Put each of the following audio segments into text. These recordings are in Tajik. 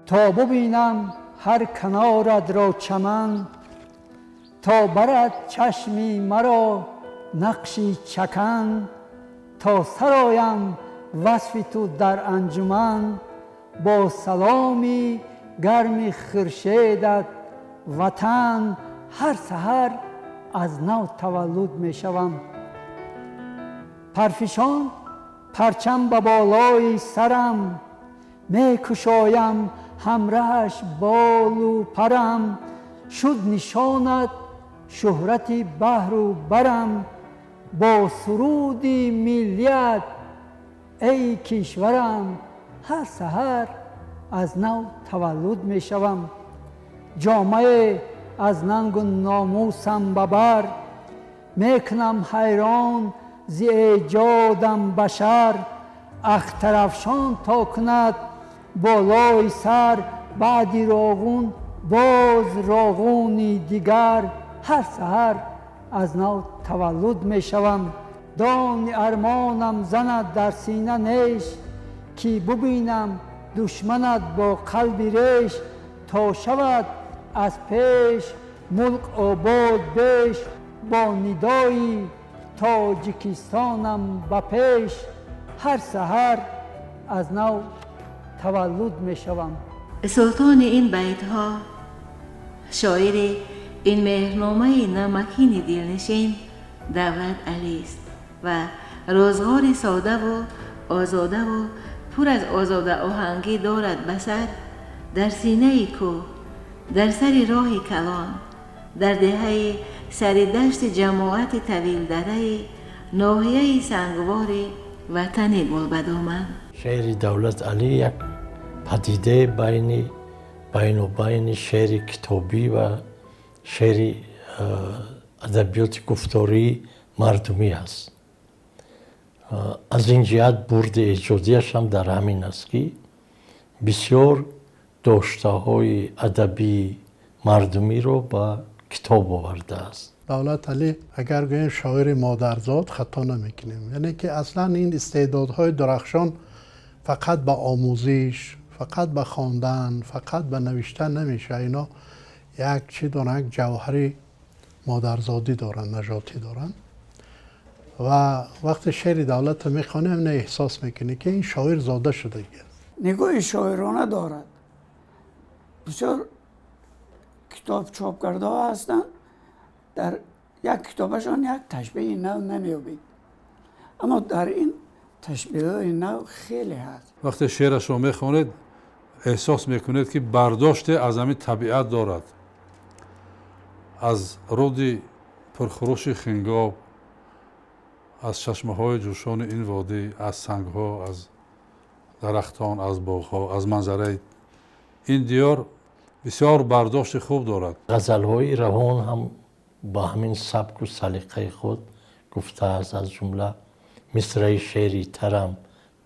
То бубинам ҳар канорат ро чаман, то барад чашми маро нақши чакан, то сароям васфи ту дар анҷуман, бо саломи гарми хуршедат ватан. Ҳар саҳар аз нав таваллуд мешавам. Парфишон парчам ба болои сарам, мекушоям ҳамраҳаш болу парам. Шуд нишонат шӯҳрати баҳру барам, бо суруди миллият, эй кишварам. Ҳар саҳар аз нав таваллуд мешавам. Ҷомае аз нангу номусам ба бар, мекунам ҳайрон зи эҷодам башар. Ахтарафшон то кунад болои сар, баъди Роғун боз Роғуни дигар. Ҳар саҳар аз нав таваллуд мешавам. Дони армонам занад дар сина неш, ки бубинам душманат бо қалби реш. То шавад аз пеш мулк обод беш, бо нидои Тоҷикистонам ба пеш. Ҳар саҳар аз нав таваллуд мешавам. Султони ин байтҳо, шоири ин меҳрномаи намакини дилнишин Давлат Алист ва рӯзғори содаву озодаву пур аз озодаоҳангӣ дорад ба сар. Дар синаи кӯҳ, дар сари роҳи калон, дар деҳаи сари дашти ҷамоати Тавилдараи ноҳияи Сангвори ватани гулбадоман. Шеъри Давлат Алӣ як падидаи байни байнобайни шеъри китобӣ ва шеъри адабиёти гуфтории мардумӣ аст. Аз ин ҷиҳат бурди эҷодияш ҳам дар ҳамин аст, ки бисёр доштаҳои адабии мардумиро ба китоб овардааст. Давлат Алӣ, агар гӯем шоири модарзод, хато намекунем. Яъне ки аслан ин истеъдодҳои дурахшон фақат ба омӯзиш, фақат ба хондан, фақат ба навиштан намешавад. Ино як чӣ доранд, як ҷавҳари модарзодӣ доранд, нажодӣ доранд. Ва вақте шеъри Давлатро мехонем, не, эҳсос мекунӣ, ки ин шоир зода шудагӣ аст. Нигоҳи шоирона дорад. Бисёр китоб чоп кардаҳо ҳастанд, дар як китобашон як ташбеҳи нав намеёбед, аммо дар ин ташбеҳҳои нав хеле ҳаст. Вақте шеърашро мехонед, эҳсос мекунед, ки бардоште аз ҳамин табиат дорад, аз руди пурхурӯши Хингоб, аз чашмаҳои ҷӯшони ин водӣ, аз сангҳо, аз дарахтон, аз боғҳо, аз манзараи ин диёр бисёр бардошти хуб дорад. Ғазалҳои равон ҳам ба ҳамин сабку салиқаи худ гуфтааст. Аз ҷумла мисраи шеъри тарам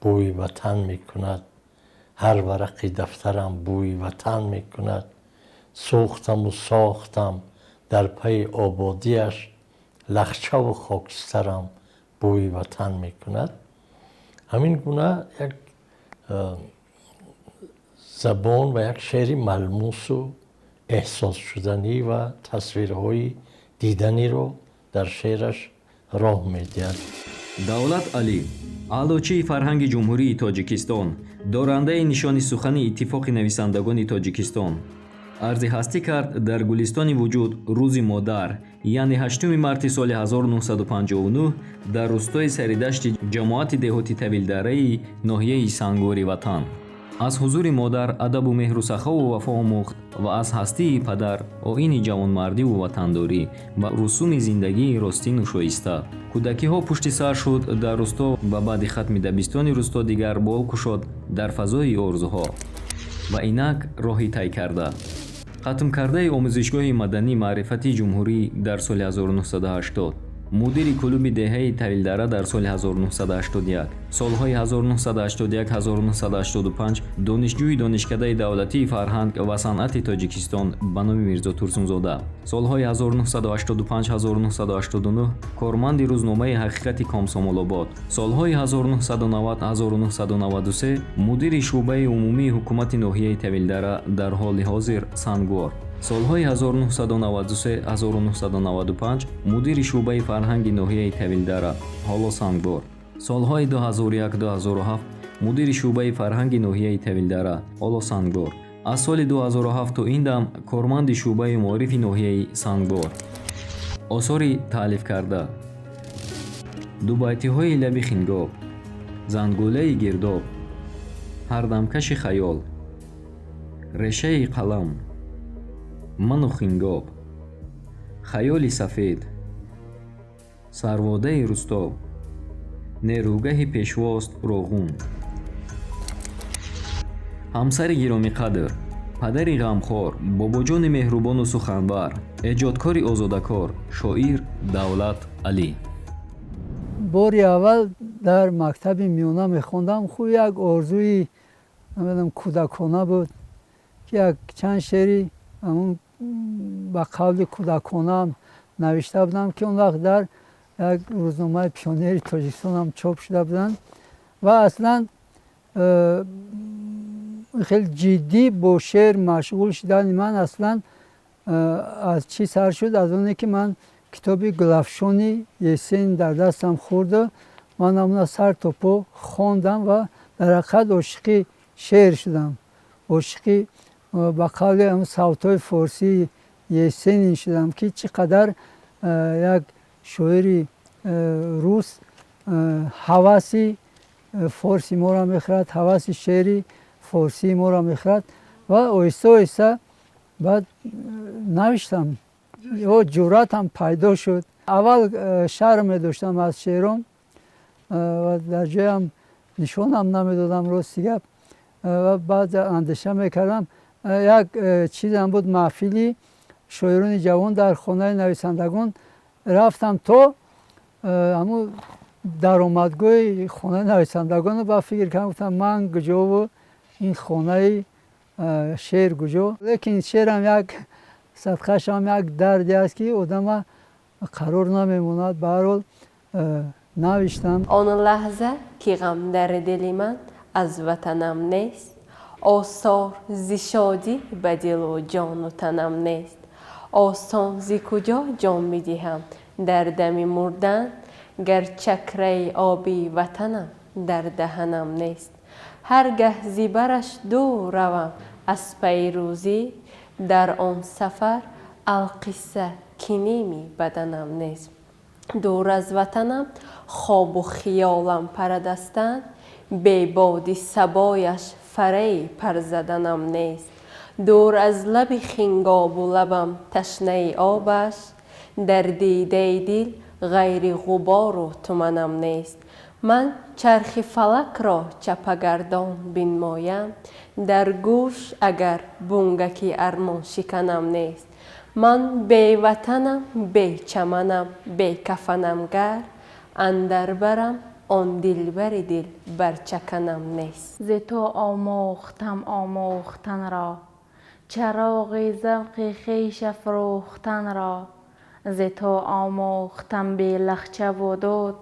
бӯи ватан мекунад, ҳар варақи дафтарам бӯи ватан мекунад, сӯхтаму сохтам дар пайи ободиаш, лахчаву хокистарам бӯи ватан мекунад. Ҳамин гуна як забон ва як шеъри малмусу эҳсосшуданӣ ва тасвирҳои диданиро дар шеъраш роҳ медиҳад. Давлат Алӣ, аълочии фарҳанги Ҷумҳурии Тоҷикистон, дорандаи нишони сухани Иттифоқи нависандагони Тоҷикистон, арзи ҳастӣ кард дар гулистони вуҷуд рӯзи модар, яъне 8 марти соли 1959 дар рӯстои Саридашти ҷамоати деҳоти Тавилдараи ноҳияи Сангвори ватан. Аз ҳузури модар адабу меҳру сахову вафо омӯхт ва аз ҳастии падар оини ҷавонмардиву ватандорӣ ва русуми зиндагии ростину шоиста. Кӯдакиҳо пушти сар шуд дар рӯсто ва баъди хатми дабистони рӯсто дигар бол кушод дар фазои орзуҳо ва инак роҳи тай карда. Хатмкардаи омӯзишгоҳи маданӣ маърифатии ҷумҳурӣ дар соли 1980. Мудири клуби деҳаи Тавилдара дар соли 1981. Солҳои 1981-1985 донишҷӯи Донишкадаи давлатии фарҳанг ва санъати Тоҷикистон ба номи Мирзо Турсунзода. Солҳои 1985-1989 корманди рӯзномаи «Ҳақиқати Комсомолобод». Солҳои 1990-1993 мудири шӯъбаи умумии ҳукумати ноҳияи Тавилдара, дар ҳоли ҳозир Сангвор. Солҳои 1993-1995 мудири шӯъбаи фарҳанги ноҳияи Тавилдара, ҳоло Сангвор. Солҳои 2001-2007 мудири шӯъбаи фарҳанги ноҳияи Тавилдара, ҳоло Сангвор. Аз соли 2007 то ин дам корманди шӯъбаи маорифи ноҳияи Сангвор. Осори таълифкарда: Дубайтиҳои лаби Хингоб, Зангулаи гирдоб, Ҳардамкаши хаёл, Решаи қалам, Ману Хингоб, Хаёли сафед, Сарводаи русто, Нерӯгаҳи пешвост Роғун. Ҳамсари гиромиқадр, падари ғамхор, бобоҷони меҳрубону суханвар, эҷодкори озодакор, шоир Давлат Алӣ. Бори аввал дар мактаби миёна мехондам. Хуб, як орзуи, намедонам, кӯдакона буд, ки як чанд шеъри ҳамун ба қавли кӯдаконаам навишта будам, ки он вақт дар як рӯзномаи «Пионери Тоҷикистонам» чоп шуда буданд. Ва аслан хеле ҷиддӣ бо шеър машғул шудани ман аслан аз чӣ сар шуд? Аз оне ки ман китоби «Гулафшони» Есенин дар дастам хӯрду ман ҳамона сар то по хондам ва дар ҳақиқат ошиқи шеър шудам, ошиқи, ба қавли ҳамн савтҳои форсии Есенин шудам, ки чӣ қадар як шоири рус ҳаваси форси моро мехӯрад, ҳаваси шеъри форсии моро мехӯрад. Ва оҳиста оҳиста баъд навиштам, ё ҷуръатам пайдо шуд. Аввал шарм медоштам аз шеъром ва дар ҷоям нишонам намедодам, рости гап. Ва баъд андеша мекардам. Як чизам буд, маҳфили шоирони ҷавон дар хонаи нависандагон. Рафтам то ҳамун даромадгоҳи хонаи нависандагону ба фикр кардам, гуфтам: ман куҷову ин хонаи шеър куҷо? Лекин шеърам як садқашам, як дарде аст, ки одама қарор намемонад. Ба ҳар ҳол навиштам. Он лаҳза ки ғам дар дили ман аз ватанам нест, осор зи шодӣ ба дилу ҷону танам нест. Осон зи куҷо ҷон бидиҳам дар дами мурдан, гар чакраи оби ватанам дар даҳанам нест. Ҳар гаҳ зи бараш дур равам аз пайи рӯзӣ, дар он сафар алқисса ки ними баданам нест. Дур аз ватанам хобу хиёлам парадастанд, бебоди сабояш фараи парзаданам нест. Дур аз лаби Хингобу лабам ташнаи обаш, дар дидаи дил ғайри ғубору туманам нест. Ман чархи фалакро чапагардон бинмоям, дар гӯш агар бунгаки армоншиканам нест. Ман беватанам, бечаманам, бекафанам, гар андар барам он дилбари дил барчаканам нест. Зи ту омӯхтам омӯхтанро, чароғи завқи хеш афрӯхтанро. Зи ту омӯхтам белахчаву дуд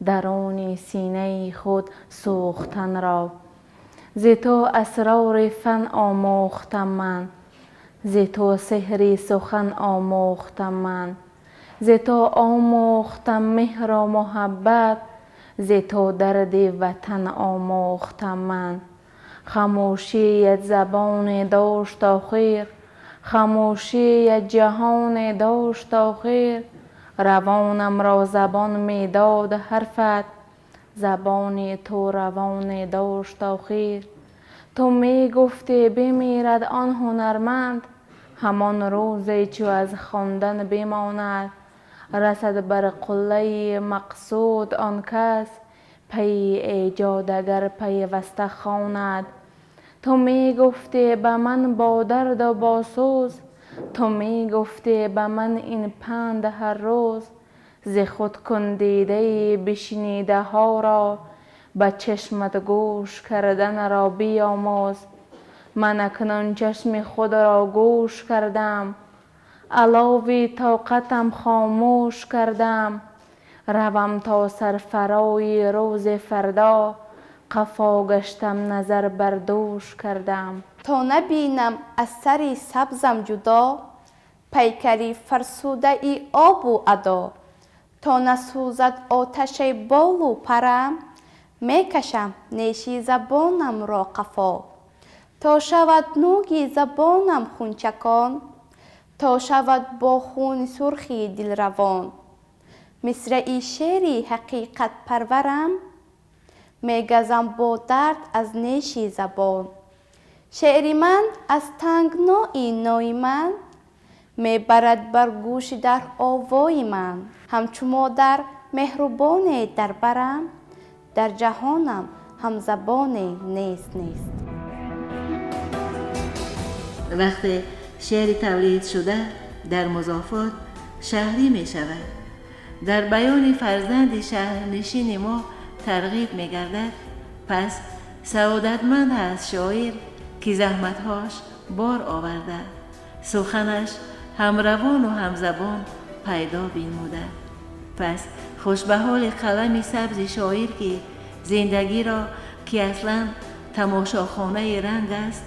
даруни синаи худ сӯхтанро. Зи ту асрори фан омӯхтам ман, зи ту сеҳри сухан омӯхтам ман. Зи ту омӯхтам меҳру муҳаббат, зи ту дарди ватан омӯхтам ман. Хамӯшият забоне дошт охир, хамӯшият ҷаҳоне дошт охир. Равонамро забон медод ҳарфат, забони ту равоне дошт охир. Ту мегуфтӣ: бимирад он ҳунарманд ҳамон рӯзе, чу аз хондан бимонад. Расад бар қуллаи мақсуд он кас, пайи эҷод агар пайваста хонад. Ту мегуфтӣ ба ман бо дарду бо сӯз, ту мегуфтӣ ба ман ин панд ҳар рӯз. Зи худ кун дидаи бишнидаҳоро, ба чашмат гӯш карданро биомӯз. Ман акнун чашми худро гӯш кардам, алови тоқатам хомӯш кардам. Равам то сарфарои рӯзи фардо, қафо гаштам, назар бар дӯш кардам. То набинам аз сари сабзам ҷудо, пайкари фарсудаи обу адо. То насӯзад оташи болу парам, мекашам неши забонамро қафо. То шавад нӯги забонам хунчакон, то шавад бо хуни сурхи дилравон. Мисраи шеъри ҳақиқатпарварам мегазам бо дард аз неши забон. Шеъри ман аз тангнои нои ман мебарад бар гӯши дар овои ман. Ҳамчу модар меҳрубоне дар барам, дар ҷаҳонам ҳамзабоне нест, нест. Вақте шеъри тавлидшуда дар музофот шаҳрӣ мешавад, дар баёни фарзанди шаҳрнишини мо тарғиб мегардад, пас саодатманд аст шоир, ки заҳматҳош бор оварда, суханаш ҳамравону ҳамзабон пайдо бинмуда. Пас хуш ба ҳоли қалами сабзи шоир, ки зиндагиро, ки аслан тамошохонаи ранг аст,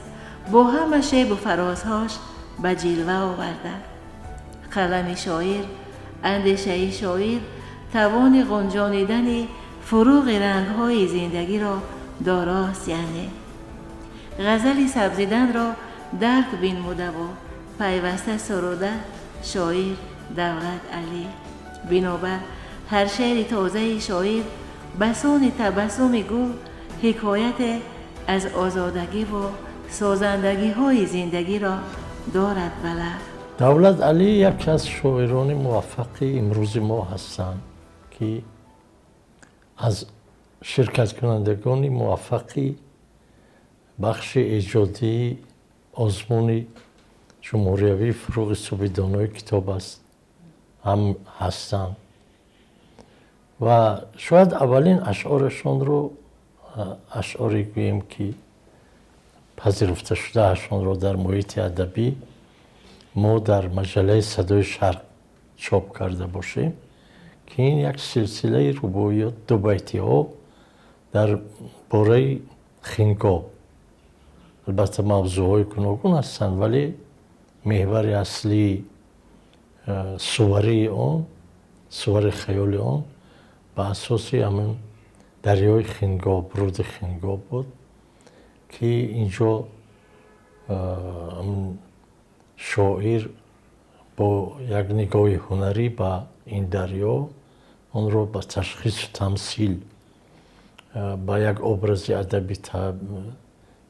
бо ҳама шебу фарозҳош ба ҷилва оварда. Қалами шоир, андешаи шоир тавони ғунҷонидани фуруғи рангҳои зиндагиро дорост, яъне ғазали сабзиданро дарк бинмудаву пайваста суруда шоир Давлат Алӣ. Бинобар ҳар шеъри тозаи шоир ба сони табассуми гул ҳикояте аз озодагиву созандагиҳои зиндагиро дорад ба лаб. Давлат Алӣ яке аз шоирони муваффақи имрӯзи мо ҳастанд, ки аз ширкаткунандагони муваффақи бахши эҷодии озмуни ҷумҳуриявии «Фуруғи субҳи донои китоб» аст ҳам ҳастанд ва шояд аввалин ашъорашонро, ашъоре гӯем, ки пазируфта шудаашонро дар муҳити адабӣ мо дар маҷаллаи «Садои Шарқ» чоп карда бошем, ки ин як силсилаи рубоиёт, дубайтиҳо дар бораи Хингоб. Албатта, мавзӯъҳои гуногун ҳастанд, вале меҳвари аслии суварии он, сувари хаёли он ба асоси ҳамин дарёи Хингоб, руди Хингоб буд, ки инҷо шоир бо як нигоҳи ҳунарӣ ба ин дарё онро ба ташхису тамсил, ба як образи адабӣ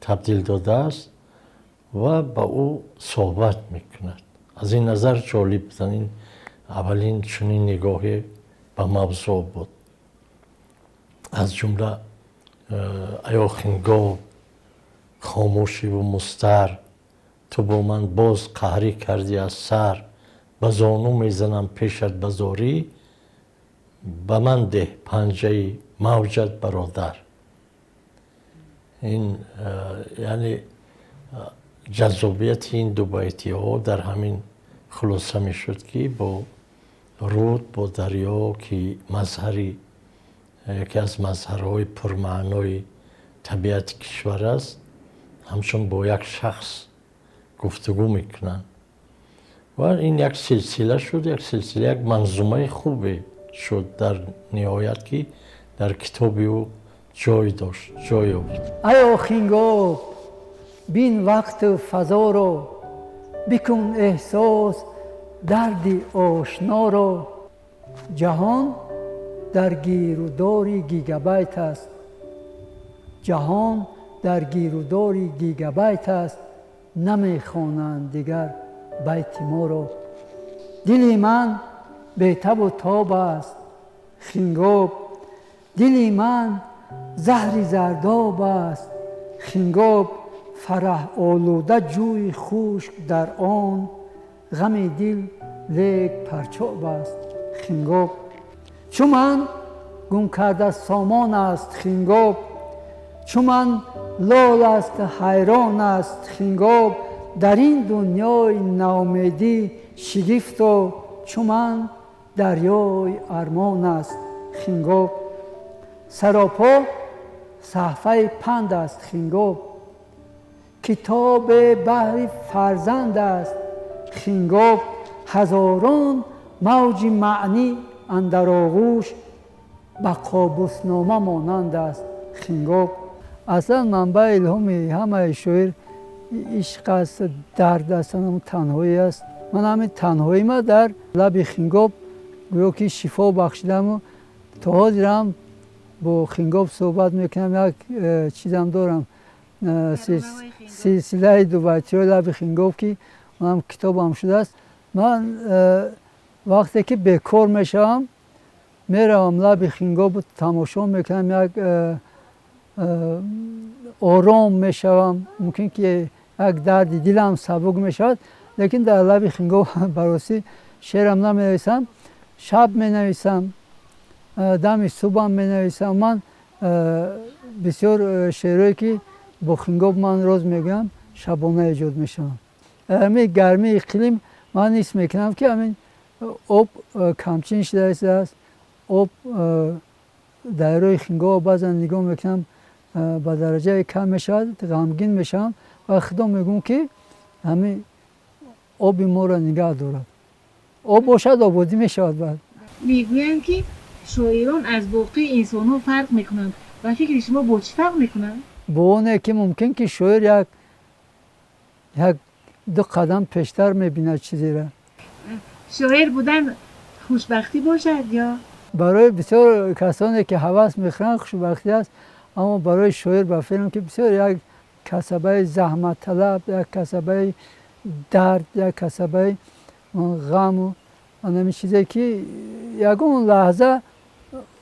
табдил додааст ва ба ӯ суҳбат мекунад. Аз ин назар ҷолиб будан, ин аввалин чунин нигоҳе ба мавзӯъ буд. Аз ҷумла: «Аё Хингоб, хомӯшиву мустар, ту бо ман боз қаҳрӣ кардӣ аз сар. Ба зону мезанам пешат ба зорӣ, ба ман деҳ панҷаи мавҷат, бародар». Ин яъне ҷаззобияти ин дубайтиҳо дар ҳамин хулоса мешуд, ки бо руд, бо дарё, ки мазҳари яке аз мазҳарҳои пурмаънои табиати кишвар аст, ҳамчун бо як шахс гуфтугӯ мекунанд. Ва ин як силсила шуд, як силсила, як манзумаи хубе шуд дар ниҳоят, ки дар китоби ӯ ҷой дошт, ҷой ёфт. Аё Хингоб, бин вақту фазоро, бикун эҳсос дарди ошноро. Ҷаҳон дар гирудори гигабайт аст, ҷаҳон дар гирудори гигабайт аст, намехонанд дигар байти моро. Дили ман бетабу тоб аст, Хингоб, дили ман заҳри зардоб аст, Хингоб. Фараҳ олуда ҷӯи хушк дар он, ғами дил лек парчоб аст, Хингоб. Чу ман гум карда сомон аст Хингоб, чу ман лол аст ҳайрон аст Хингоб, дар ин дунёи наумедӣ шигифто, чу ман дарёи армон аст Хингоб. Саропо саҳфаи панд аст Хингоб, китобе баҳри фарзанд аст Хингоб, ҳазорон мавҷи маънӣ андар оғӯш ба қобуснома монанд аст Хингоб. Аслан манбаи илҳоми ҳамаи шоир ишқ аст, дард аст, танҳоӣ аст. Ман ҳамин танҳоима дар лаби Хингоб гӯё ки шифо бахшидаму то ҳозирам бо Хингоб суҳбат мекунам. Як чизам дорам, силсилаи дубайтиҳои лаби Хингоб, ки онам китобам шудааст. Ман вақте ки бекор мешавам, меравам лаби Хингобу тамошо мекунам, як ором мешавам. Мумкин ки як дарди дилам сабук мешавад, лекин дар лаби Хингоб баросӣ шеърам наменависам. Шаб менависам, дами субҳам менависам. Ман бисёр шеърое ки бо Хингоб ман роз мегӯям, шабона эҷод мешавам. Ҳамин гармии иқлим ман ҳис мекунам, ки ҳамин об камчин шуда истодааст. Об дарёи Хингоб баъзан нигоҳ мекунам, ба дараҷае кам мешавад, ғамгин мешавам ва худо мегӯм, ки ҳамин оби моро нигаҳ дорад. Об бошад, ободӣ мешавад. Баъд мегӯянд, ки шоирон аз боқии инсонҳо фарқ мекунанд. Ба фикри шумо, бо чӣ фарқ мекунанд? Бо оне ки мумкин ки шоир як ду қадам пештар мебинад чизеро. Шоир будан хушбахтӣ бошад ё? Барои бисёр касоне ки ҳавас мехӯранд, хушбахтӣ аст, аммо барои шоир ба фикрам ки бисёр як касабаи заҳматталаб, як касабаи дард, як касабаи ғаму анами чизе ки ягон лаҳза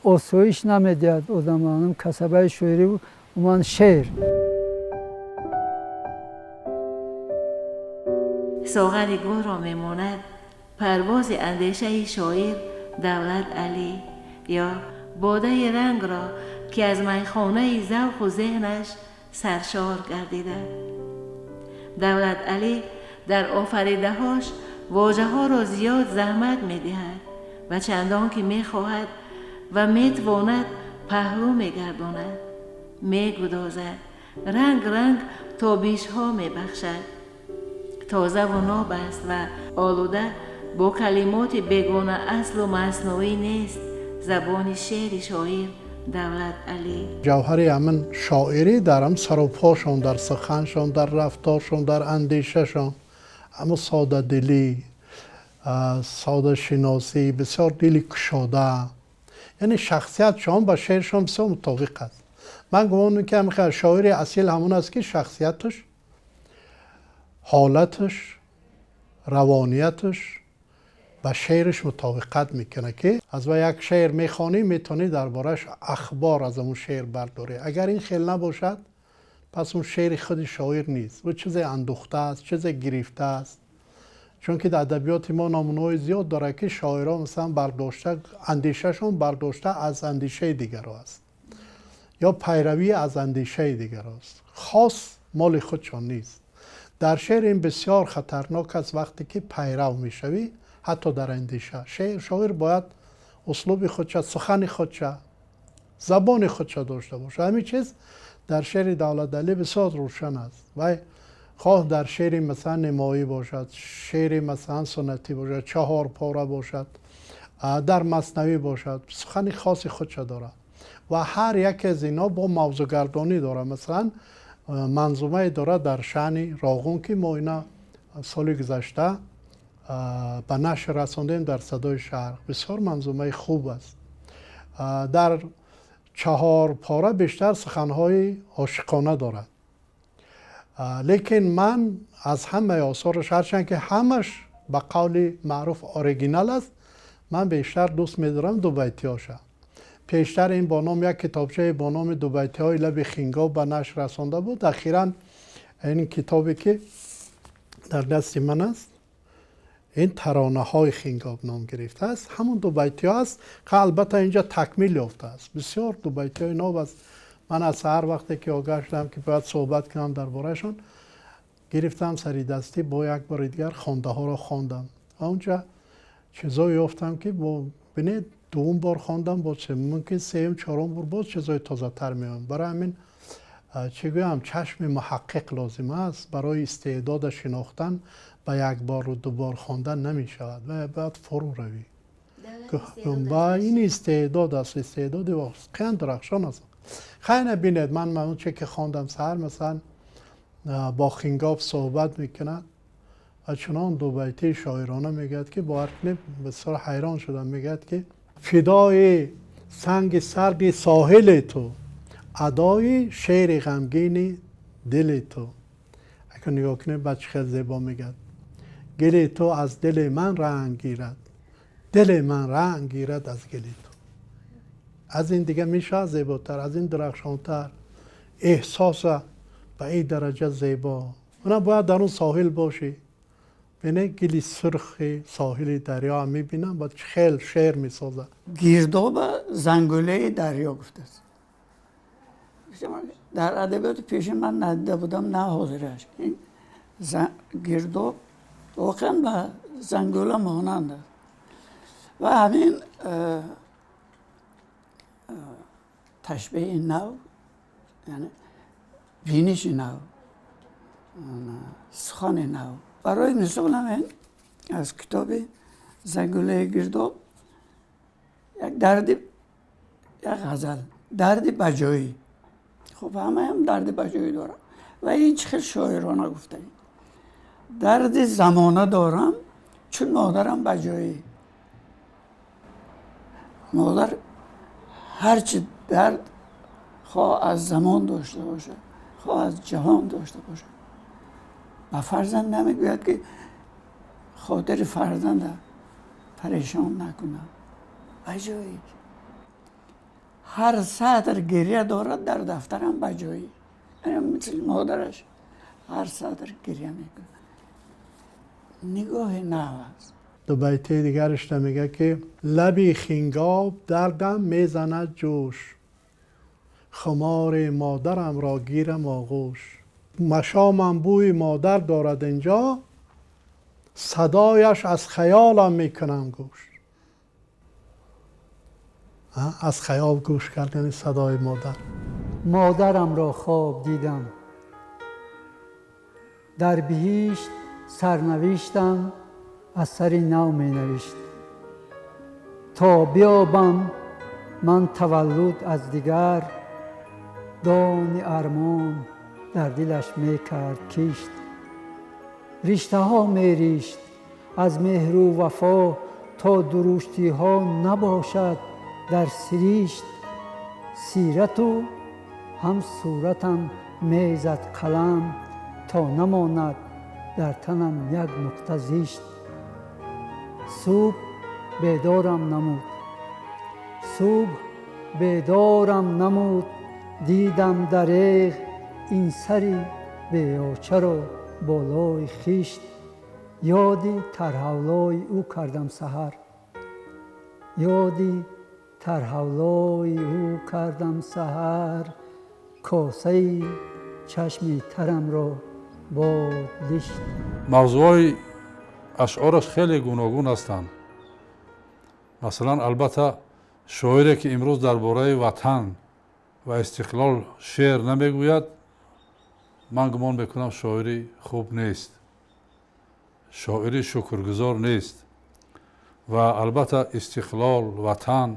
осоиш намедиҳад одама, касабаи шоирӣ, умуман шеър. Соғари гулро мемонад парвози андешаи шоир Давлат Алӣ ё бодаи рангро, ки аз майхонаи завқу зеҳнаш саршор гардида. Давлат Алӣ дар офаридаҳош вожаҳоро зиёд заҳмат медиҳад ва чандон ки мехоҳад ва метавонад паҳлӯ мегардонад, мегудозад, ранг ранг тобишҳо мебахшад. Тозаву ноб аст ва олуда бо калимоти бегона аслу маснуӣ нест забони шеъри шоир Давлат Алӣ. Ҷавҳари ҳамин шоирӣ дар ҳам сарупошон, дар суханшон, дар рафторшон, дар андешашон, ҳамун содадилӣ, содашиносӣ, бисёр дили кушода, яъне шахсиятшон ба шеършон бисёр мутобиқ аст. Ман гумон мекунам, шоири асил ҳамон аст, ки шахсияташ, ҳолаташ, равонияташ ба шеъраш мутобиқат мекунад, ки аз ва як шеър мехонӣ, метавонӣ дар борааш ахбор аз он шеър бардорӣ. Агар ин хел набошад, пас он шеъри худи шоир нест, ӯ чизе андухта аст, чизе гирифта аст. Чунки дар адабиёти мо намунаҳои зиёд дорад, ки шоирон масалан бардошта, андешашон бардошта аз андешаи дигаро аст ё пайравӣ аз андешаи дигаро аст, хос моли худшон нест. Дар шеър ин бисёр хатарнок аст, вақте ки пайрав мешавӣ, ҳатто дар андеша. Шоир бояд услуби худша, сухани худша, забони худша дошта бошад. Ҳамин чиз дар шеъри Давлат Алӣ бисёр рӯшан аст. Вай хоҳ дар шеъри масалан нимоӣ бошад, шеъри масалан суннатӣ бошад, чаҳор пора бошад, дар маснавӣ бошад, сухани хоси худша дорад ва ҳар яке аз инҳо бо мавзӯъгардонӣ дорад. Масалан, манзумае дорад дар шаъни Роғун, ки мо ина соли гузашта ба нашр расондем дар Садои шаҳр. Бисёр манзумаи хуб аст. Дар чаҳор пора бештар суханҳои ошиқона дорад, лекин ман аз ҳамаи осораш, ҳарчанд ки ҳамаш ба қавли маъруф оригинал аст, ман бештар дӯст медорам дубайтиҳоша. Пештар ин бо ном як китобчае бо номи «Дубайтиҳои лаби Хингоб» ба нашр расонда буд. Ахиран ин китобе ки дар дасти ман аст, Ин таронаҳои Хингоб ном гирифтааст. Ҳамон дубайтиҳо аст, ки албатта инҷа такмил ёфтааст. Бисёр дубайтиҳои ноб аст. Ман аз саҳар вақте ки огаҳ шудам, ки бояд суҳбат кунам дар бораашон, гирифтам сари дастӣ, бо як бори дигар хондаҳоро хондам ва онҷа чизое ёфтам, ки бинед, дуввум бор хондам, боз мумкин сеюм, чорум бор боз чизои тозатар меоянд. Барои ҳамин, чӣ гӯям, чашми муҳаққиқ лозим аст. Барои истеъдода шинохтан ба як бору ду бор хондан намешавад ва бояд фурӯ равӣ. Ва ин истеъдод аст, истеъдоди воқеан дурахшон аст. Хайна бинед, ман онче ки хондам саҳар, масалан, бо Хингоб суҳбат мекунад ва чунон дубайтии шоирона мегӯяд, ки бовар кунед, бисёр ҳайрон шудам. Мегӯяд, ки фидои санги сарди соҳили ту, адои шеъри ғамгини дили ту. Агар нигоҳ кунед, баъд чӣ хел зебо мегӯяд: гили ту аз дили ман ранг гирад, дили ман ранг гирад аз гили ту. Аз ин дига мешавад зеботар, аз ин дурахшонтар, эҳсоса ба ин дараҷа зебо? Она бояд дар он соҳил бошӣ. Бинед, гили сурхи соҳили дарё мебинам, баъд хел шеър месозад. Гирдоба зангулаи дарё гуфтааст. Дар адабиёти пешин ман надида будам, на ҳозираш. Ин гирдоб воқеан ба зангула монанд аст ва ҳамин ташбеҳи нав, яъне биниши нав, сухани нав. Барои мисол, ҳамин аз китоби «Зангулаи гирдоб» як дарди, як ғазал, дарди баҷоӣ. Хуб, ҳамаам дарди баҷоӣ дорам ва ин чӣ хел шоирона гуфтаи: дарди замона дорам, чун модарам баҷоӣ. Модар ҳарчи дард хоҳ аз замон дошта бошад, хоҳ аз ҷаҳон дошта бошад, ба фарзанд намегӯяд, ки хотири фарзанда парешон накунад. Баҷоӣ ҳар сатр гиря дорад дар дафтарам баҷоӣ. Мисли модараш ҳар сатр гиря мекунад. Нигоҳи нав аст. Дубайтии дигараш мегӯяд, ки лаби Хингоб дардам мезанад ҷӯш, хумори модарамро гирам оғӯш, машомам бӯи модар дорад инҷо, садояш аз хаёлам мекунам гӯш. Аз хаёл гӯш кардани садои модар. Модарамро хоб дидам, дар биҳишт сарнавиштам аз сари нав менавишт, то биёбам ман таваллуд аз дигар, дони армон дар дилаш мекард кишт, риштаҳо меришт аз меҳру вафо, то дуруштиҳо набошад дар сиришт. Сирату ҳам суратам мезад қалам, то намонад дар танам як нуқта зишт. Субҳ бедорам намуд, субҳ бедорам намуд, дидам дареғ ин сари беочаро болои хишт. Ёди тарҳавлои ӯ кардам саҳар, ёди тарҳавлои ӯ кардам саҳар, косаи чашми тарамро бод лишт. Мавзӯъҳои ашъораш хеле гуногун ҳастанд. Масалан, албатта, шоире ки имрӯз дар бораи ватан ва истиқлол шеър намегӯяд, ман гумон мекунам, шоири хуб нест, шоири шукргузор нест. Ва албатта, истиқлол, ватан,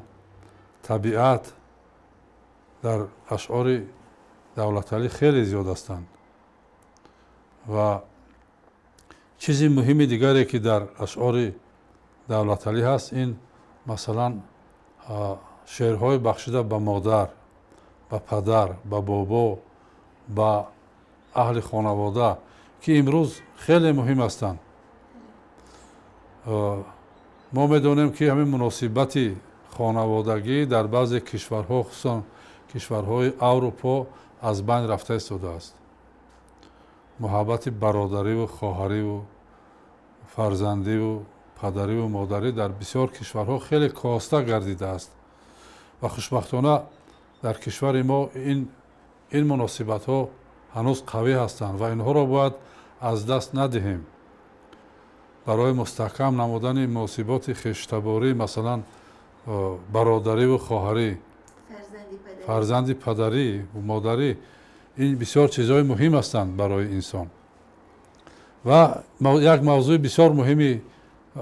табиат дар ашъори Давлаталӣ хеле зиёд ҳастанд. Ва чизи муҳими дигаре, ки дар ашъори Давлаталӣ ҳаст, ин, масалан, шеърҳои бахшида ба модар, ба падар, ба бобо, ба аҳли хонавода, ки имрӯз хеле муҳим ҳастанд. Мо медонем, ки ҳамин муносибати хонаводагӣ дар баъзе кишварҳо, хусусан кишварҳои Аврупо, аз байн рафта истодааст. Муҳаббати бародариву хоҳариву Фарзандиву падариву модарӣ дар бисёр кишварҳо хеле коста гардидааст ва хушбахтона дар кишвари мо ин муносибатҳо ҳанӯз қавӣ ҳастанд ва инҳоро бояд аз даст надиҳем. Барои мустаҳкам намудани муносиботи хештаборӣ, масалан, бародариву хоҳарӣ, фарзанди падарӣ, модарӣ, ин бисёр чизҳои муҳим ҳастанд барои инсон. Ва як мавзӯи бисёр муҳими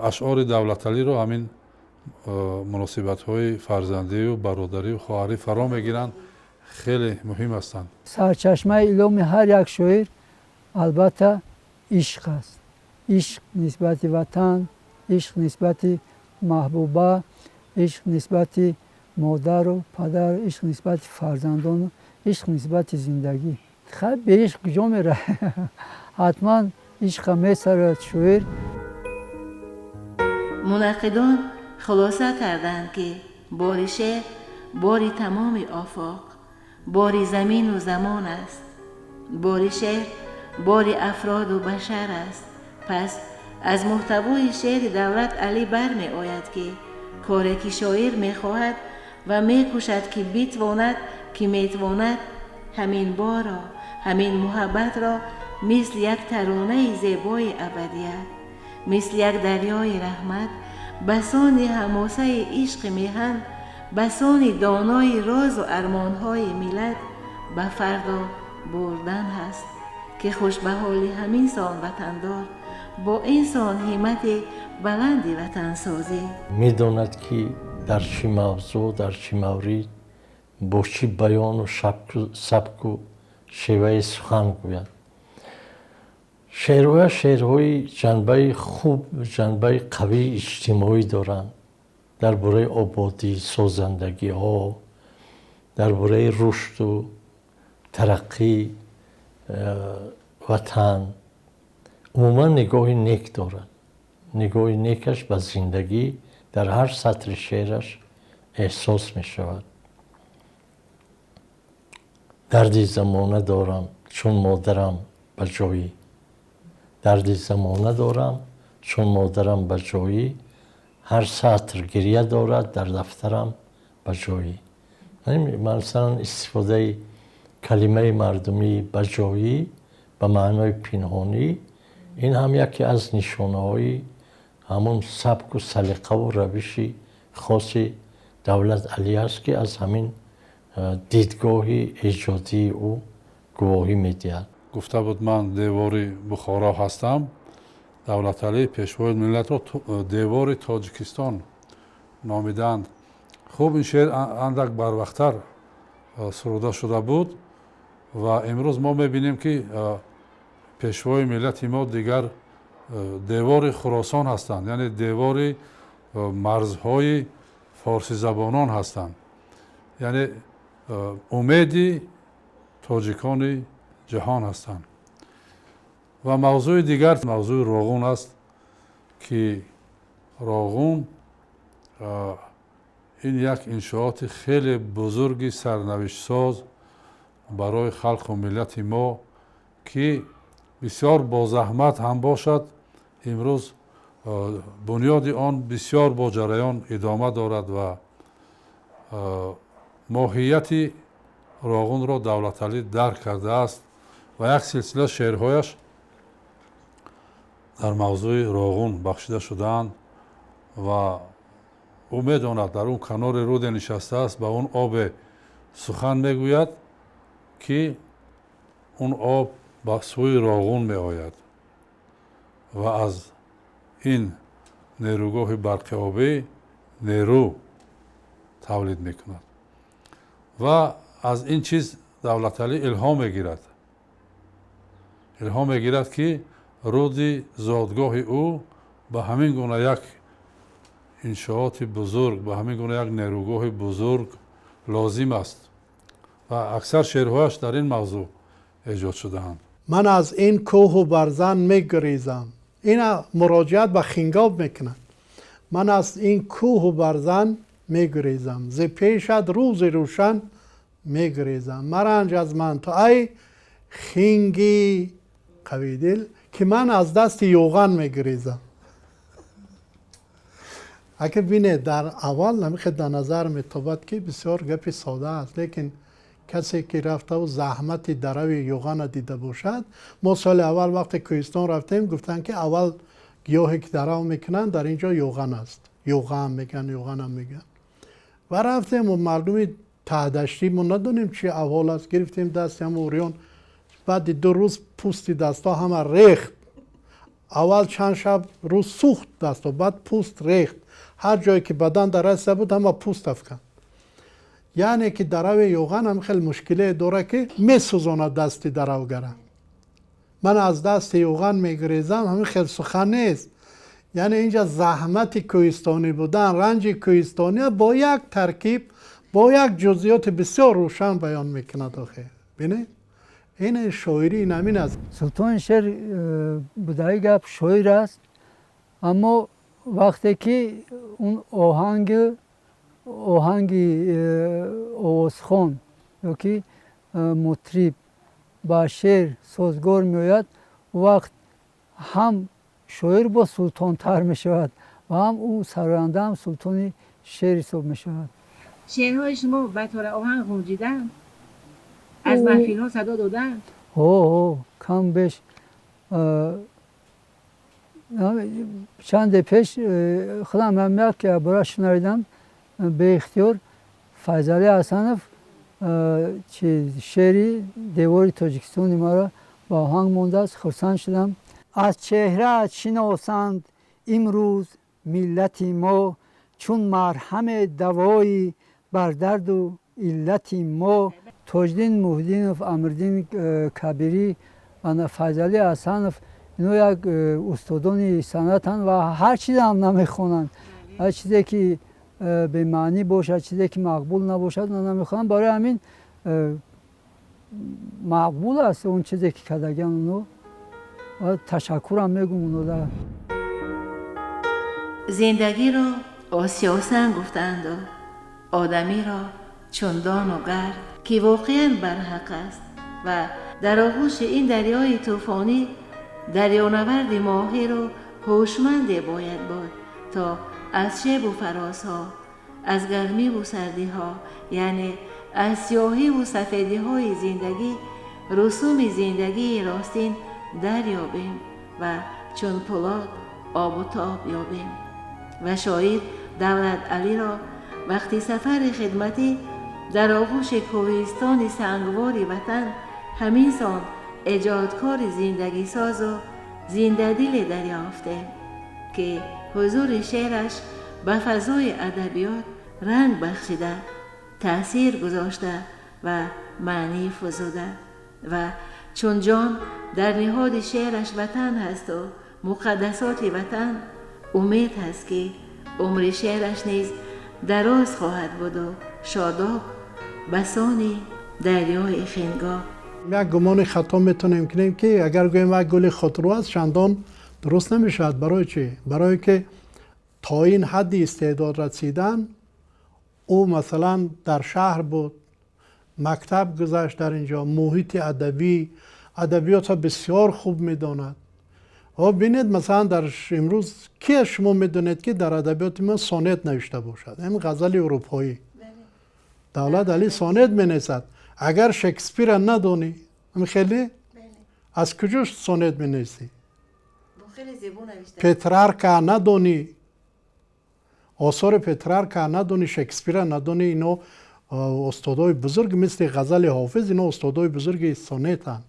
ашъори Давлаталиро ҳамин муносибатҳои фарзандию бародарию хоҳарӣ фаро мегиранд, хеле муҳим ҳастанд. Сарчашмаи илҳоми ҳар як шоир албатта ишқ аст. Ишқ нисбати ватан, ишқ нисбати маҳбуба, ишқ нисбати модару падар, ишқ нисбати фарзандону ишқ нисбати зиндагӣ. Хай, беишқ куҷо мера? Ҳатман ишқа месарояд шоир. Мунаққидон хулоса карданд, ки бори шеър бори тамоми офоқ, бори замину замон аст. Бори шеър бори афроду башар аст. Пас аз муҳтавои шеъри Давлат Алӣ бармеояд, ки коре ки шоир мехоҳад ва мекӯшад, ки битвонад, ки метвонад, ҳамин борро, ҳамин муҳаббатро мисли як таронаи зебои абадият, мисли як дарёи раҳмат, басони ҳамосаи ишқи меҳан, басони донои розу армонҳои миллат ба фардо бурдан ҳаст, ки хуш ба ҳоли ҳамин сон ватандор бо ин сон ҳиммати баланди ватансозӣ. Медонад, ки дар чӣ мавзӯъ, дар чӣ маврид, бо чӣ баёну сабку шеваи сухан гӯяд. Шеърҳоя шеърҳои ҷанбаи хуб, ҷанбаи қавии иҷтимоӣ доранд, дар бораи ободӣ, созандагиҳо, дар бораи рушду тараққӣ ватан. Умуман нигоҳи нек дорад. Нигоҳи некаш ба зиндагӣ дар ҳар сатри шеъраш эҳсос мешавад. Дарди замона дорам, чун модарам ба ҷоӣ, дарди замона дорам, чун модарам ба ҷоӣ, ҳар сатр гирья дорад дар дафтарам ба ҷоӣ. Масалан, истифодаи калимаи мардумӣ ба ҷоӣ ба маънои пинҳонӣ, ин ҳам яке аз нишонаҳои ҳамон сабку салиқаву равиши хоси Давлат Алӣ аст, ки аз ҳамин дидгоҳи эҷодии ӯ гувоҳӣ медиҳад. Гуфта буд: «Ман девори Бухоро ҳастам». Давлаталӣ пешвои миллатро девори Тоҷикистон номиданд. Хуб, ин шеър андак барвақттар суруда шуда буд ва имрӯз мо мебинем, ки пешвои миллати мо дигар девори Хуросон ҳастанд, яъне девори марзҳои форсизабонон ҳастанд, яъне умеди тоҷикони ҷаҳон ҳастанд. Ва мавзӯи дигар мавзӯи Роғун аст, ки Роғун ин як иншооти хеле бузурги сарнавиштсоз барои халқу миллати мо, ки бисёр бозаҳмат ҳам бошад, имрӯз бунёди он бисёр бо ҷараён идома дорад. Ва моҳияти Роғунро Давлаталӣ дарк кардааст ва як силсила шеърҳояш дар мавзӯи Роғун бахшида шудаанд. Ва ӯ медонад, дар он канори руде нишастааст, ба он обе сухан мегӯяд, ки он об ба сӯи Роғун меояд ва аз ин нерӯгоҳи барқи обӣ нерӯ тавлид мекунад. Ва аз ин чиз Давлаталӣ илҳом мегирад, илҳом мегирад, ки руди зодгоҳи ӯ ба ҳамин гуна як иншооти бузург, ба ҳамин гуна як нерӯгоҳи бузург лозим аст ва аксар шеърҳояш дар ин мавзӯъ эҷод шудаанд. Ман аз ин кӯҳу барзан мегурезам. Ина муроҷиат ба Хингоб мекунад. Ман аз ин кӯҳу барзан мегурезам, зи пешат рӯзи рӯшан мегурезам. Маранҷ аз ман ту, ай хинги қавидил, ки ман аз дасти юған мегурезам. Агар бинед, дар аввал намихе дар назар метобад, ки бисёр гапи сода аст, лекин касе ки рафтаву заҳмати дарави юғана дида бошад. Мо соли аввал вақте кӯҳистон рафтем, гуфтанд, ки аввал гиёҳе ки дарав мекунанд дар ин ҷо юған аст, юғам мегӯянд, юғанам мегӯянд. Ва рафтем, мардуми таҳдаштӣ, мо надонем чи аҳвол аст, гирифтем дасти ҳама уриён, баъди 2 рӯз пӯсти дастҳо ҳама рехт. Аввал чанд шаб рӯз сӯхт дастҳо, баъд пӯст рехт, ҳар ҷое ки бадан дар расида буд, ҳама пӯст афканд. Яъне ки дарави юған ҳам хеле мушкиле дорад, ки месӯзонад дасти даравгара. Ман аз дасти юған мегурезам, ҳамин хел сухан нест. Яъне инҷа заҳмати кӯҳистонӣ будан, ранҷи кӯҳистония бо як таркиб, бо як ҷузъиёти бисёр рӯшан баён мекунад. Охе бинед, ин шоирӣ ин ҳамин аст. Султони шеър будаи гап шоир аст, аммо вақте ки он оҳанги овозхон ё ки мутриб ба шеър созгор меояд, он вақт ҳам шоир бо султонтар мешавад ва ҳам ӯ сароянда ҳам султони шеър ҳисоб мешавад. Шеърҳои шумо ба тора оҳанг ғунҷиданд? Аз маҳфилҳо садо доданд? Ҳо, кам беш. Чанде пеш худам ҳам як бора шунавидам, беихтиёр Файзалӣ Ҳасанов чи шеъри девори Тоҷикистони маро ба оҳанг мондааст, хурсанд шудам. Аз чеҳраат шиносанд имрӯз миллати мо, чун марҳаме давои бар дарду иллати мо. Тоҷиддин Муҳиддинов, Амирдин Кабирӣ, ана Файзалӣ Ҳасанов, ино як устодони санъатанд ва ҳар чизам намехонанд. Ҳар чизе ки бемаънӣ бошад, чизе ки мақбул набошад, намехонанд. Барои ҳамин мақбул аст он чизе ки кардагиан оно. Ташаккурам мегӯм онода. Зиндагиро осиёсанг гуфтаанду одамиро чун дону гард, ки воқеан барҳақ аст ва дар оғӯши ин дарёи тӯфонӣ дарёнаварди моҳиру ҳушманде бояд буд, то аз шебу фарозҳо, аз гармиву сардиҳо, яъне аз сиёҳиву сафедиҳои зиндагӣ русуми зиндагии ростин дарёбем ва чун пӯлод обу тоб ёбем. Ва шоир Давлат Алиро вақти сафари хидматӣ дар оғӯши кӯҳистони сангвори ватан ҳамин сон эҷодкори зиндагисозу зиндадиле дарёфтем, ки ҳузури шеъраш ба фазои адабиёт ранг бахшида, таъсир гузошта ва маънӣ фузуда. Ва чун ҷон дар ниҳоди шеъраш ватан ҳасту муқаддасоти ватан, умед ҳаст, ки умри шеъраш низ дароз хоҳад буду шодоб басони дарёи хингоб. Як гумони хато метавонем кунем, ки агар гӯем як гули худрӯ аст, чандон дуруст намешавад. Барои чӣ? Барое ки то ин ҳадди истеъдод расидан, ӯ масалан дар шаҳр буд, мактаб гузашт, дар ин ҷо муҳити адабӣ, адабиётро бисёр хуб медонад. Бинед, масалан, дар имрӯз ки аз шумо медонед, ки дар адабиёти мо сонет навишта бошад? Ин ғазали урупоӣ. Давлат Али сонет менависад. Агар Шекспира надонӣ, хеле аз куҷо сонет менависӣ? Петрарка надонӣ, осори Петрарка надонӣ, Шекспира надонӣ, ино устодои бузург, мисли ғазали Ҳофиз, ино устодои бузурги сонетанд.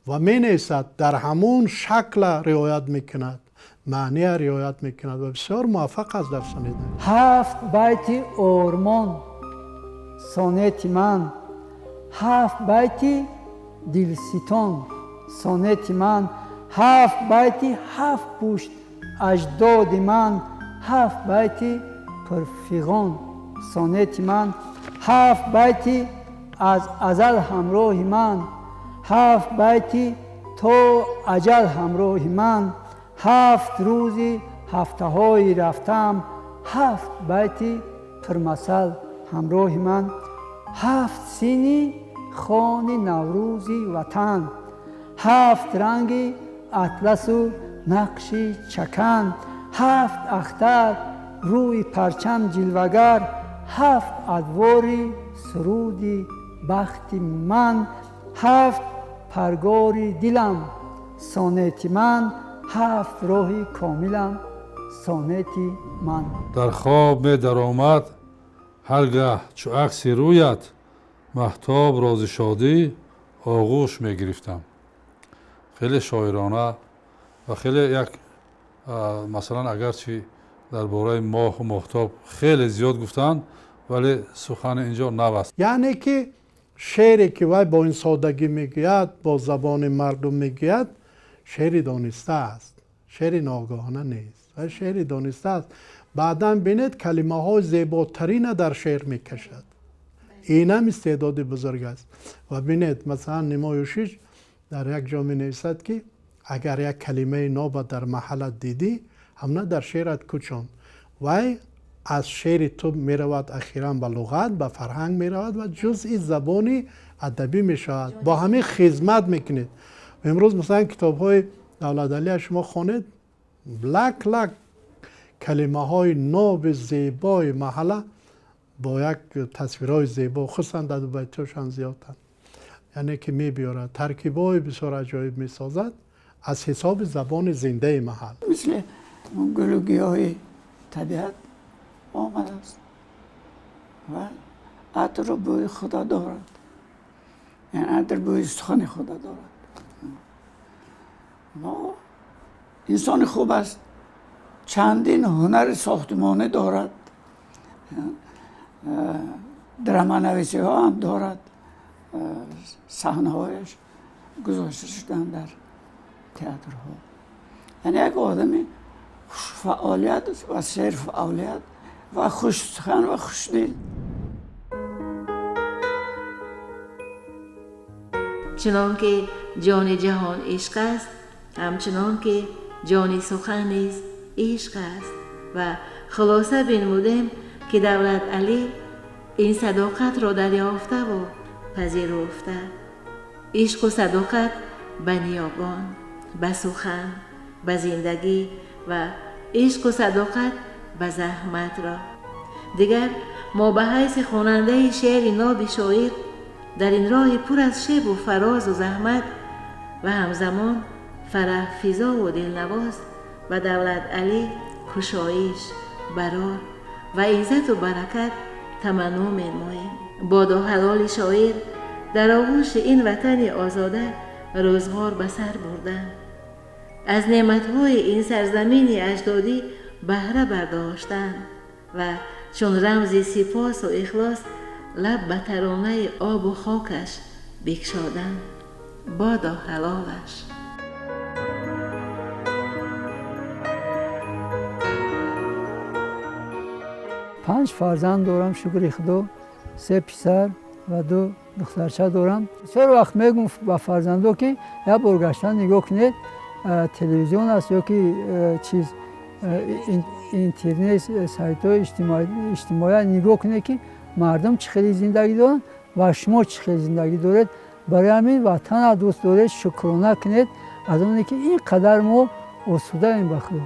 Ва менависад, дар ҳамон шакла риоят мекунад, маъния риоят мекунад ва бисёр муваффақ аст дар сонет. 7 байти ормон сонети ман, 7 байти дилситон сонети ман, 7 байти 7 пушт аҷдоди ман, 7 байти пурфиғон сонети ман, 7 байти аз азал ҳамроҳи ман, 7 байти то аҷал ҳамроҳи ман, 7 рӯзи ҳафтаҳои рафтаам, 7 байти пурмасал ҳамроҳи ман, 7 сини хони наврӯзи ватан, 7 ранги атласу нақши чакан, 7 ахтар Рӯи парчам ҷилвагар, ҳафт адвори суруди бахти ман, ҳафт паргори дилам сонети ман, ҳафт роҳи комилам сонети ман. Дар хоб медаромад ҳар гаҳ чу акси рӯят, маҳтоб рози шодӣ оғӯш мегирифтам. Хеле шоирона ва хеле як, масалан, агарчи дар бораи моҳу моҳтоб хеле зиёд гуфтанд, вале сухани инҷо нав аст. Яъне ки шеъре ки вай бо ин содагӣ мегӯяд, бо забони мардум мегӯяд, шеъри дониста аст, шеъри ногоҳона нест, вай шеъри дониста аст. Баъдан бинед, калимаҳои зеботарина дар шеър мекашад. Инам истеъдоди бузург аст. Ва бинед, масалан, Нимо Юшич дар як ҷо менависад, ки агар як калимаи ноба дар маҳаллат дидӣ, ҳамна дар шеърат кӯчон. Вай аз шеъри ту меравад ахиран ба луғат, ба фарҳанг меравад ва ҷузъи забони адабӣ мешавад. Бо ҳамин хизмат мекунед. Имрӯз масалан китобҳои Давлаталия шумо хонед, лак лак калимаҳои ноби зебои маҳалла бо як тасвирҳои зебо, хусусан дар дубайтиҳошам зиёданд, яъне ки мебиёрад, таркибҳои бисёр аҷоиб месозад аз ҳисоби забони зиндаи маҳал. Мисли гулу гиёҳи табиат омадааст ва атру бӯи худо дорад, яъне атр бӯи сухани худо дорад. Мо инсони хуб аст, чандин ҳунари сохтмонӣ дорад, драманависиҳо ҳам дорад, саҳнаҳояш гузошта шуданд дар театрҳо. Яъне як одами хушфаъолият ва серфаъолият ва хушсухан ва хушдил. Чунон ки ҷони ҷаҳон ишқ аст, ҳамчунон ки ҷони сухан низ ишқ аст. Ва хулоса бинмудем, ки Давлаталӣ ин садоқатро дарёфтаву пазируфта. Ишқу садоқат ба ниёгон, ба сухан, ба зиндагӣ ва ишқу садоқат ба заҳматро. Дигар мо ба ҳайси хонандаи шеъри ноби шоир дар ин роҳи пур аз шебу фарозу заҳмат ва ҳамзамон фараҳфизову дилнавоз ба Давлаталӣ кушоиш, барор ва иззату баракат таманно менамоем. Бодо ҳалоли шоир дар оғӯши ин ватани озода рӯзғор ба сар бурдан, аз неъматҳои ин сарзамини аҷдодӣ баҳра бардоштан ва чун рамзи сипосу ихлос лаб ба таронаи обу хокаш бикшодан. Бодо ҳалолаш. Панҷ фарзанд дорам, шукри худо, се писар ва ду духтарча дорам. Бисёр вақт мегӯм ба фарзандо, ки як бор гаштан нигоҳ кунед, телевизион аст ё ки чиз, интернет, сайтҳои иҷтимоия нигоҳ кунед, ки мардум чӣ хеле зиндагӣ доранд ва шумо чӣ хеле зиндагӣ доред. Барои ҳамин ватанро дӯст доред, шукрона кунед аз оне ки ин қадар мо осудаем ба худо.